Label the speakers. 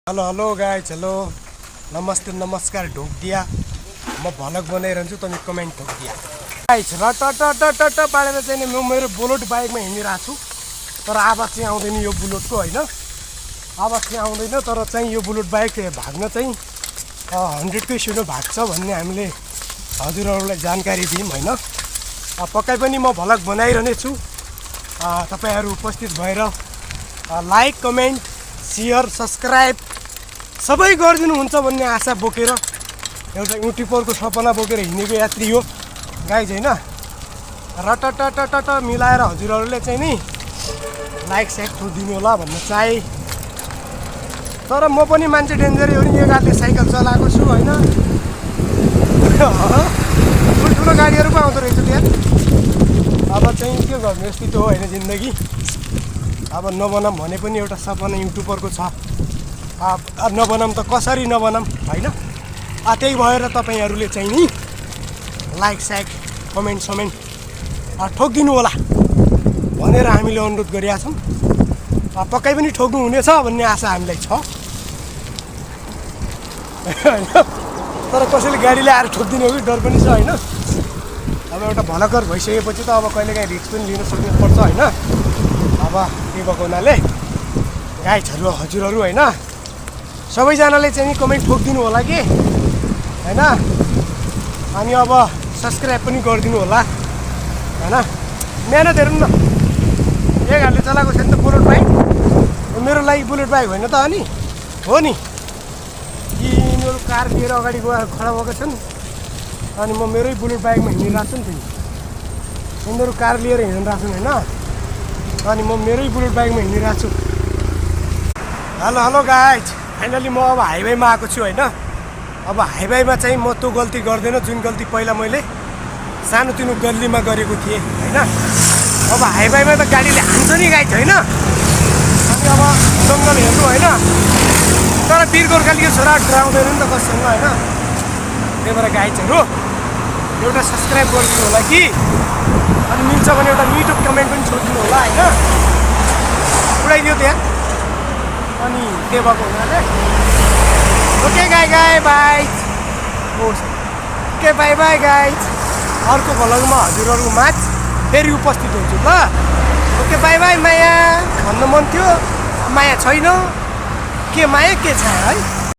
Speaker 1: Hello hello guys, hello नमस्ते नमस्कार ढोक दिया। म भलक बनाइरहन्छु, तपाईँ कमेन्ट ठोक दिया गाइज। र ट पारेर चाहिँ म मेरो बुलेट बाइकमा हिँडिरहेको छु, तर आवाज चाहिँ आउँदैन यो बुलेटको, होइन आवाज चाहिँ आउँदैन। तर चाहिँ यो बुलेट बाइक भाग्न चाहिँ 100को स्पिडमा भाग्छ भन्ने हामीले हजुरहरूलाई जानकारी दियौँ, होइन। पक्कै पनि म भलक बनाइरहने छु। तपाईँहरू उपस्थित भएर लाइक कमेन्ट सेयर सब्सक्राइब सबै गरिदिनुहुन्छ भन्ने आशा बोकेर एउटा युट्युबरको सपना बोकेर हिँडेको यात्री हो गाइज, होइन। र ट मिलाएर हजुरहरूले चाहिँ नि लाइक साइक ठोकिदिनु होला भन्न चाहे। तर म पनि मान्छे डेन्जरै हो नि, यो गाडीले साइकल चलाएको छु, होइन। ठुल्ठुलो गाडीहरू पो आउँदो रहेछ त्यहाँ। अब चाहिँ के गर्नु, यस्तै त हो, होइन जिन्दगी। अब नबनाम भने पनि एउटा सपना युट्युबरको छ। नबनाम त कसरी नबनाम, होइन। त्यही भएर तपाईँहरूले चाहिँ नि लाइक साइक कमेन्ट समेन्ट ठोकिदिनु होला भनेर हामीले अनुरोध गरिरहेका छौँ। पक्कै पनि ठोक्नु हुनेछ भन्ने आशा हामीलाई छ, होइन। तर कसैले गाडी ल्याएर ठोकिदिने हो कि डर पनि छ, होइन। अब एउटा भलकर भइसकेपछि त अब कहिलेकाहीँ रिस्क पनि लिन सक्नुपर्छ, होइन। अब के भएको हुनाले गाइजहरू हजुरहरू, होइन, सबैजनाले चाहिँ कमेन्ट ठोकिदिनु होला कि, होइन। अनि अब सब्सक्राइब पनि गरिदिनु होला, होइन। मेहनत हेर्नु न, एक हातले चलाएको छ नि त बुलेट बाइक। मेरो लागि बुलेट बाइक होइन त, अनि हो नि। यिनीहरू कार लिएर अगाडि गएर खडा भएको छन्, अनि म मेरै बुलेट बाइकमा हिँडिरहेको छु नि त। यिनीहरू कार लिएर हिँडिरहेको छन्, होइन। अनि म मेरै बुलेट बाइकमा हिँडिरहेको छु। हेलो हेलो गाइज, फाइनली म अब हाइवेमा आएको छु, होइन। अब हाइवेमा चाहिँ म त्यो गल्ती गर्दैन जुन गल्ती पहिला मैले सानोतिनो गल्लीमा गरेको थिएँ, होइन। अब हाइवेमा त गाडीले हान्छ नि गाइज, होइन। अनि अब जङ्गल हेर्नु, होइन। तर वीर गोर्खालीको छोरा डराउँदैन नि त कसैसँग, होइन। त्यही भएर गाइजहरू एउटा सब्सक्राइब गरिदिनु होला कि, अनि मिल्छ भने एउटा मिठो कमेन्ट पनि छोडिदिनु होला, होइन। उडाइदियो त्यहाँ। अनि त्यो भएको हुनाले okay by. Okay by guys. अर्को भलकमा हजुरहरूको माझ फेरि उपस्थित हुन्छु, ल। ओके बाई माया भन्नु मन थियो, माया छैन। के माया के छ, है।